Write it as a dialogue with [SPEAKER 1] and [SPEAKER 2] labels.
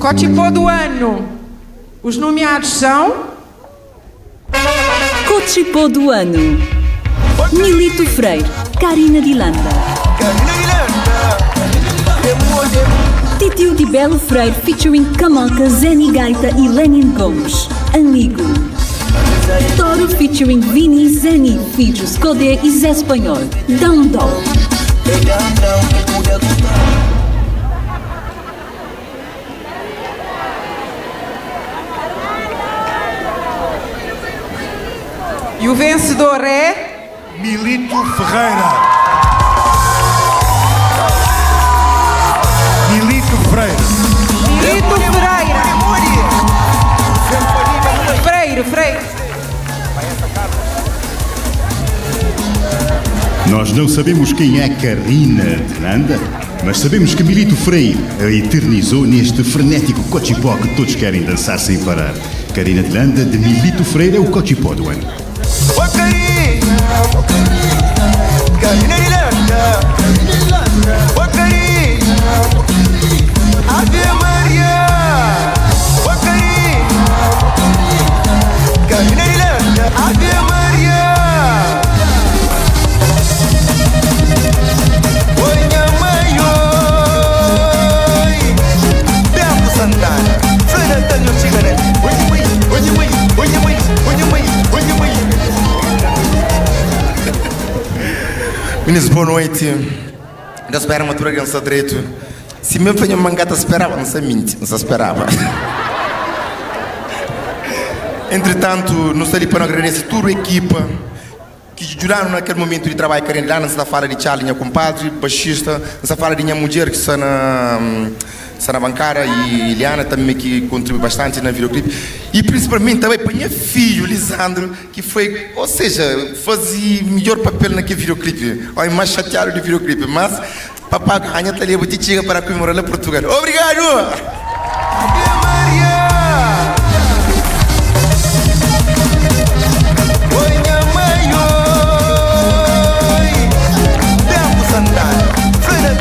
[SPEAKER 1] Cotipó do Ano. Os nomeados são.
[SPEAKER 2] Cotipó do Ano. Milito Freire, Karina di Landa. Titio di Belo Freire featuring Camoca, Zeni Gaita e Lenin Gomes. Amigo. Toro featuring Vini, Zeni, Filhos, Codé e Zé Espanhol. Down Dog.
[SPEAKER 1] E o vencedor é.
[SPEAKER 3] Milito Ferreira. Milito Freire.
[SPEAKER 1] Milito Ferreira. Freire, Freire.
[SPEAKER 4] Nós não sabemos quem é Karina de Landa, mas sabemos que Milito Freire a eternizou neste frenético cotipó que todos querem dançar sem parar. Karina de Landa, de Milito Freire, é o cotipó do ano.
[SPEAKER 5] Meninos, boa noite. N ta spera ma tudu algen sta dretu. Si mi fla nha ma N ka ta speraba, N sta minti, N sta speraba. Entritantu, nu sta li pa nu agradese tudu ekipa ki djuda-nu na kel momentu di trabadju ki rende la. N sta fala di Charlie, nha kunpadri, baxista. N sta fala di nha mudjer ki sta na sta na bankada y Iliana tanbe ki kontribui bastanti na videoclip. Y prinsipalmenti ta bai pa nha fidju Lisandro ki foi, ou seja, fazi midjor papel na kel videoclip. Omi mas xatiadu di videoclip, mas papá ganha ta leba ti txiga para kumemora la Portugal. Obrigadu!
[SPEAKER 6] Ave Maria!